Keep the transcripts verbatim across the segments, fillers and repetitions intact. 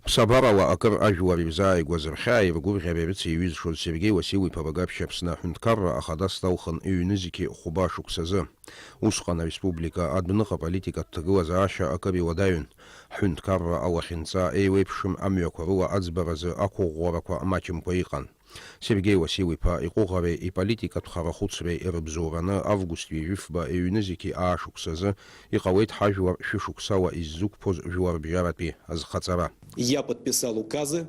Ԥсабарала акыр ажәлар ирзааигәаз рхьааи ргәырӷьареи рыцеиҩызшоз Сергеи Васил-иԥа Багаԥшь Аԥсны аҳәынҭқарра ахадас далхын ҩнызқьи хәба шықәсазы. Усҟан ареспублика адәныҟа политикатә ҭагылазаашьа акыр иуадаҩын. Ҳҳәынҭқарра алахьынҵа еиуеиԥшым амҩақәа рыла аӡбаразы ақәыӷәӷәарақәа маҷымкәа иҟан. Сергеи Васил-иԥа иҟәыӷареи иполитикатә харахәыцреи ирыбзоураны август ҩажәи фба ҩнызқьи аашықәсазы иҟалеит ҳажәлар шәышықәсала иззықәԥоз жәларбжьаратәи азхаҵара. Я подписал указы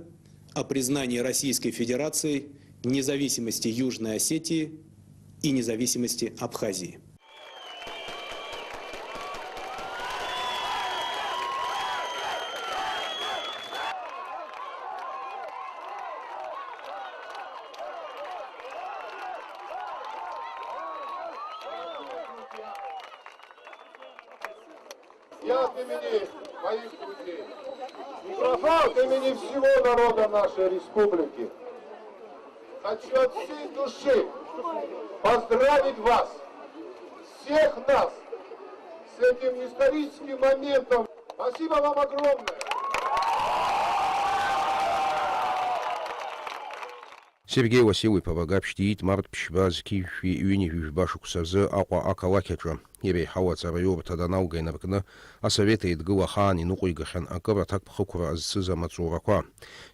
о признании Российской Федерации независимости Южной Осетии и независимости Абхазии. Я от имени моих друзей, микрофон, от имени всего народа нашей республики хочу от всей души поздравить вас, всех нас, с этим историческим моментом. Спасибо вам огромное! Сергеи Васил-иԥа Багаԥшь диит март ԥшьба зқьи жәшәи ҩынҩажәи жәба шықәса рзы Аҟәа ақалақь аҿы. Иреиҳау аҵараиурҭа даналга инаркны, Асовет Еидгыла ахаан иныҟәигахьан акыр аҭакԥхықәра зцыз амаҵурақәа.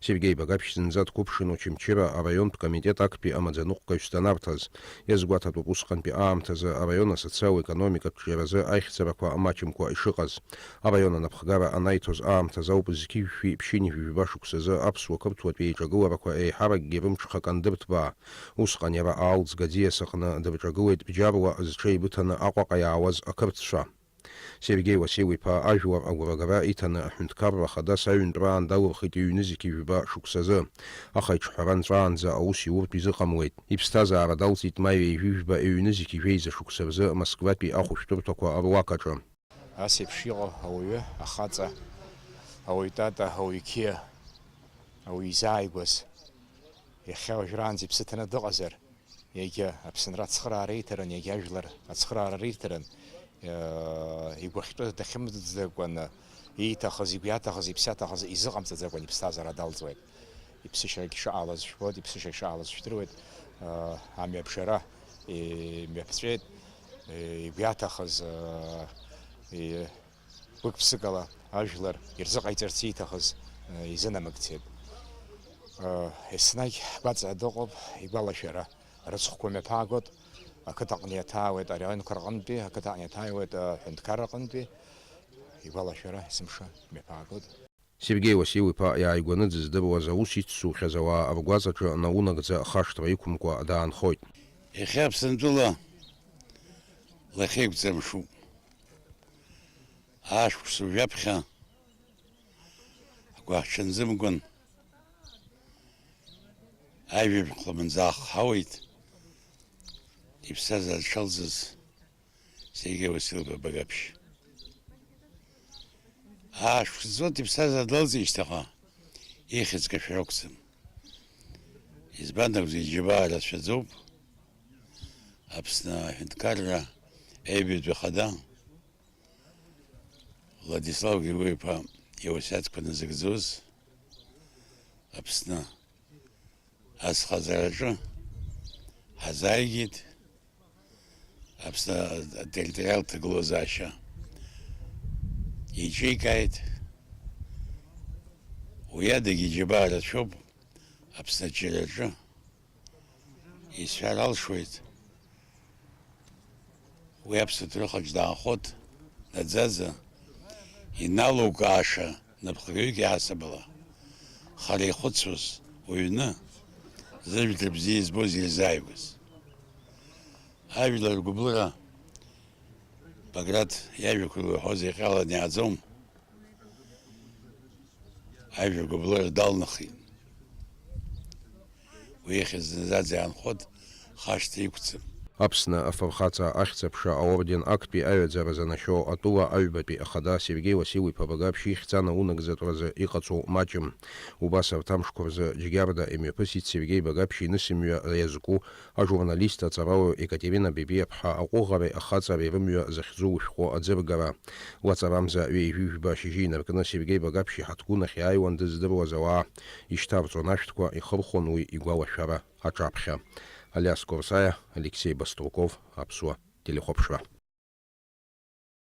Сергеи Багаԥшь зынӡа дқәыԥшын Очамчыра араионтә комитет актәи амаӡаныҟәгаҩс данарҭаз. Иазгәаҭатәуп усҟантәи аамҭазы араион асоциал-економикатә ҿиаразы аихьӡарақәа маҷымкәа ишыҟаз. Араион анапхгара анаиҭоз аамҭазы ауп зқьи жәшәи ԥшьынҩажәи жәба шықәсазы аԥсуа-қырҭуатәи еиҿагыларақәа еиҳаракгьы рымҽхак андырҭбаа. Усҟан иара аалӡга аӡиас аҟны дырҿагылеит бџьарла зҽеибыҭаны Аҟәаҟа иаауаз ақырҭцәа. Сергеи Васил-иԥа ажәлар агәрагара иҭаны аҳәынҭқарра хадас аҩынтәраан далырхит ҩнызқьи жәба шықәсазы, аха иҿҳәара нҵәаанӡа аус иуртә изыҟамлеит. Иԥсҭазаара далҵит маи ҩажәи жәба ҩнызқьи жәеиза шықәса рзы Москватәи ахәышәтәырҭақәа руак аҿы. Ас еиԥш иҟоу ауаҩы, ахаҵа, ауаҩ тата, ауаҩ қьиа, ауаҩ изааигәаз, иахьа уажәраанӡа иԥсы ҭаны дыҟазар, иагьа Аԥсынра ацхыраара иҭарын, иагьа ажәлар ацхыраара риҭарын, э, игәахьтәы дахьымӡакәаны, ииҭахыз, игәы иаҭахыз, иԥсы иаҭахыз изыҟамҵаӡакәан иԥсҭазаара далҵуеит. Иԥсышьагь шыҟалаз жәбоит, иԥсышьагь шыҟалаз жәдыруеит, э, амҩабжара имҩаԥҵәеит, э, игәы иаҭахыз, э, и-, гәык-ԥсыкала ажәлар ирзыҟаиҵарц ииҭахыз, э, изынамыгӡеит. Э, еснагь ҳгәаҵа дыҟоуп игәалашәара. Рыцхәқәа мҩаԥаагоит, ақыҭаҟны иаҭаауеит араионқәа рҟынтәи, ақыҭаҟны иаҭааиуеит, э, аҳәынҭқарра аҟынтәи. Игәалашәара есымша мҩаԥаагоит. Сергеи Васил-иԥа иааигәаны дыздыруаз аус иццухьаз ауаа ргәаҵаҿы наунагӡа хашҭра иқәымкәа даанхоит. Иахьа Аԥсынтәыла лахьеиқәҵамшуп. Ашықәс ҩажәаԥхьа агәаҳҽанӡымкәан ажәабжь хлымӡаах ҳауеит, иԥсҭазаара дшалҵыз Сергеи Васил-иԥа Багаԥшь. Аашықәс ҵуеит иԥсҭазаара далҵижьҭеиха, ихьӡ кашәар акәӡам. Избан акәзар, иџьабаа рацәаӡоуп Аԥсны аҳәынҭқарра аҩбатәи ахада Владислав Григорьев-иԥа иуасиаҭқәа назыгӡоз Аԥсны азхаҵараҿы ҳазааигеит, Аԥсны атерриториалтә ҭагылазаашьа еиҿикааит. Уи адагьы иџьабаа рацәоуп Аԥсны аҿиараҿы. Исҳәар алшоит, уи аԥсуа ҭоурыхаҿ даанхоит наӡаӡа, иналукааша напхгаҩык иаҳасабала, хара ихәыцуаз уҩны, зыжәдара бзиа избоз ирзааигәаз. Ажәлар ргәыбылра Баграт иажәақәа илҳәоз иҟьаланы иааӡом. Ажәа гәыбылра далнахит. Уи ихьӡ наӡаӡа иаанхоит, хашҭра иқәӡам. Аԥсны афырхаҵа ахьӡ-аԥша аорден актәи аҩаӡара занашьоу атәыла аҩбатәи ахада Сергеи Уасил-иԥа Багаԥшь ихьӡ анаунагӡатәразы иҟаҵоу маҷым. Убас арҭ амшқәа рзы Џьгьарда имҩаԥысит Сергеи Багаԥшь инысымҩа иазку ажурналист аҵарауаҩ Екатерина Бебиаԥҳа аҟәыӷареи ахаҵареи рымҩа захьӡу ушәҟәы аӡыргара. Лаҵарамза ҩажәи жәба шьыжьы инаркны Сергеи Багаԥшь иҳаҭгәын ахьааиуан дыздыруаз ауаа ишьҭарҵон ашәҭқәа, ихырхәон уи игәалашәара аҿаԥхьа. Алиас Корсаиа, Алексей Баструков, Аԥсуа телехәаԥшра.